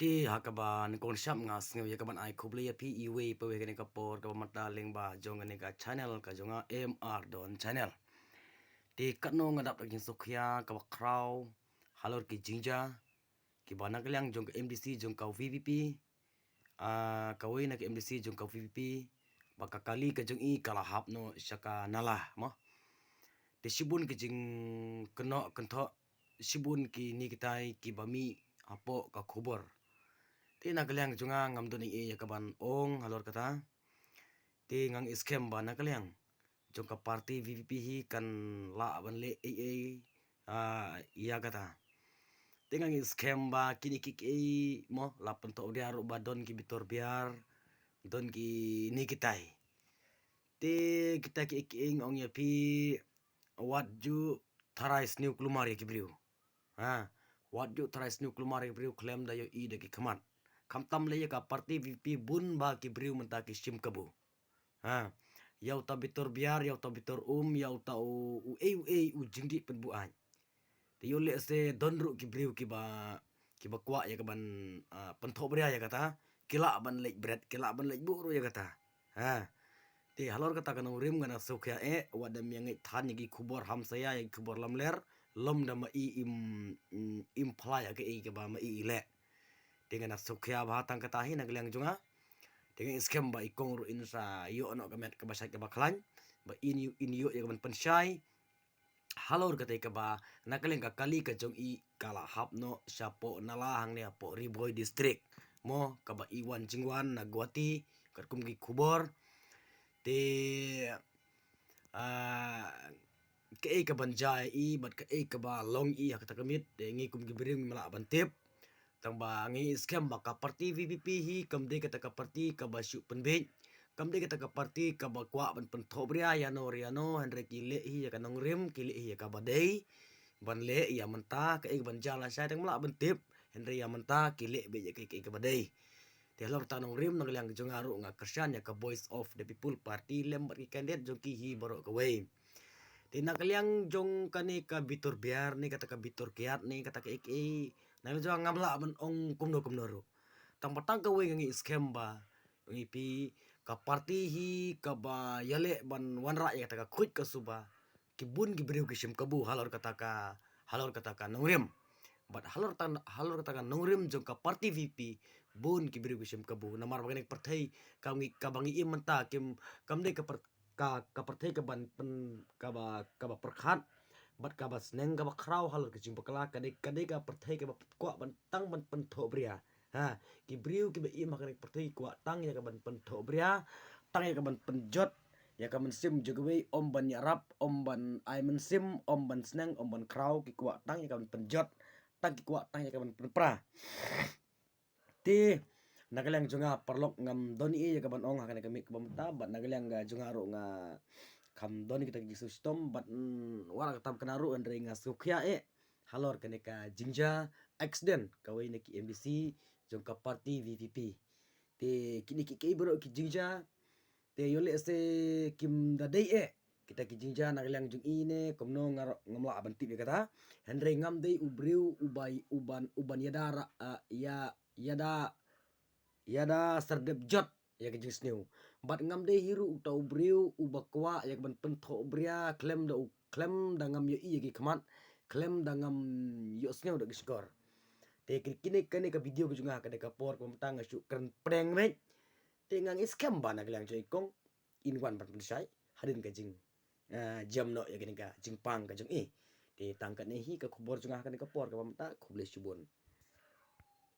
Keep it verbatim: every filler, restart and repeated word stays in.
Te ha kaba nyngkong shuh nga sngew ïa kaban ai khublei ïa phi iwei pa iwei ha kane ka por kaba mynta lyngba jong kane ka channel ka jong nga M R Don Channel. Te katno nga dap da ka jingsngewkhia kaba khraw halor ki jingjia kiba na ka liang jong ka M D C jong ka V P P, ah, kawei na ka M D C jong ka V P P, ba ka kali ka jong i ka la hap noh sha ka nala mo. Te shibun ki jingkynnoh kynthoh, shibun kine kitai kiba mih hapoh ka khubor. Te na ka liang jong nga ngam don ei ei ïa kaban ong halor kata. Te nga ngeit skhem ba na ka liang jong ka party V P P hi kan lah ban leh ei ei, ah, ïa kata. Te nga ngeit skhem ba kine kiei kiei mo la pynthohbria ruh ba don ki bitor biar, don kine kitai. Te kita kiei kiei nga ong ïa phi, wat ju tharai sniew kulmar ïa ki briew. Ha, wat ju tharai sniew kulmar ïa ki briew khlem da ïohi da ki khmat. Khamtam lei ïa ka party V P P bun ba ki briew mynta ki shim kabu. Ha, ïa uta bitor biar, ïa uta bitor um, ïa uta u, uei uei u jingdih pynbuaid. Te ïoh lehse don ruh ki briew kiba, kiba kwah ïa kaban, ah, pynthohbria ïa kata, ki lah ban leit bret, ki lah ban leit buh ruh ïa kata. Ha. Te halor kata ka nongrim nga na sngewkhia eh, wat da ym ïa ngeit than ïa ki khubor hamsaïa, ïa ki khubor lamler, lymda ma i im, im, im phla ïa kaei kaba ma i i leh. Te nga na sngewkhia bha tang kata hi na ka liang jong nga. Te nga ngeit skhem ba i kong ruh in sa ïoh noh ka met kaba shait kaba khlaiñ, ba in ïoh, in ïoh ïa kaban pynshai halor katei kaba na ka liang ka kali ka jong i ka la hap noh shapoh nala hangne hapoh Ri Bhoi District mo, kaba i wan jingwan na Guwahati katkum ki khubor. Te, ah, kaei kaban jia ïa i bad kaei kaba long ïa i ha kata ka miet, te ngi kum ki briew ngim lah ban tip. Tang ba ngi ngeit skhem ba ka party V P P hi kam dei kata ka party kaba shu pynbiej, kam dei kata ka party kaba kwah ban pynthohbria ïano re ïano, hynrei ki leh hi ïa ka nongrim, ki leh hi ïa kaba dei ban leh. Ïa mynta kaei kaban jia lashai tang ngim lah ban tip, hynrei ïa mynta ki leh beit ïa kaei kaei kaba dei. Te halor kata nongrim na ka liang jong nga ruh nga kyrshan ïa ka Voice of the People Party lem bad ki candidate jong ki hi baroh kawei. Te na ka liang jong kane ka bitor biar ne kata ka bitor kiad ne kata kaei kaei, na ka liang jong nga ngam lah ban ong kumno kumno ruh. Tang ba tang kawei nga ngeit skhem ba, nga ngeit phi, ka party hi kaba ïaleh ban wanrah ïa kata ka khuid ka suba, ki bun ki briew ki shim kabu halor kata ka, halor kata ka nongrim. Bad halor tan, halor kata ka nongrim jong ka party V P P bun ki briew ki shim kabu. Namar ba kane ka pyrthei ka ngi, kaba ngi im mynta kim, kam dei ka pyrthei ka, ka pyrthei kaban pyn, kaba, kaba pyrkhat bad kaba sneng kaba khraw halor ka jingbakla, ka dei, ka dei ka pyrthei kaba kwah ban tang ban pynthohbria. Ha, ki briew kiba im ha kane ka pyrthei kwah tang ïa kaban pynthohbria, tang ïa kaban pynjot ïa ka mynsiem jong kiwei, ym ban ïarap, ym ban ai mynsiem, ym ban sneng, ym ban khraw, ki kwah tang ïa kaban pynjot, tang ki kwah tang ïa kaban pynpra. Te na ka liang jong nga paralok ngam don ei ei ïa kaban ong ha kane ka miet kaba mynta, bad na ka liang ka jong nga ruh nga kham don kita ki jingshitom, bad, mm, wat la katam kane ruh hynrei nga sngewkhia eh halor kane ka jingjia accident kawei na ki M D C jong ka party V P P. Te kine kiei kiei baroh ki jingjia, te ïoh lehse kim da dei eh kita ki jingjia na ka liang jong i ne kumno nga ruh ngam lah ban tip ïa kata. Hynrei ngam dei u briew uba, uban, uban ïada ra, ah, ïa, ïada, ïada sardep jot ïa ka jingsniew. Bad ngam dei hi ruh uta u briew uba kwah ïa kaban pynthohbria khlem da u, khlem da ngam ïohi ïa ki khmat, khlem da ngam ïohsngew da ki shkor. Te ki, kine, kane ka video ka jong nga ha kane ka por kaba mynta nga shu kren pdeng beit. Te nga ngeit skhem ba na ka liang jong i kong in wan ban pynshai hadien ka jing, ah, jam noh ïa kane ka jingpang ka jong i. Te tang kane hi ka khubor jong nga ha kane ka por kaba mynta, khublei shibun.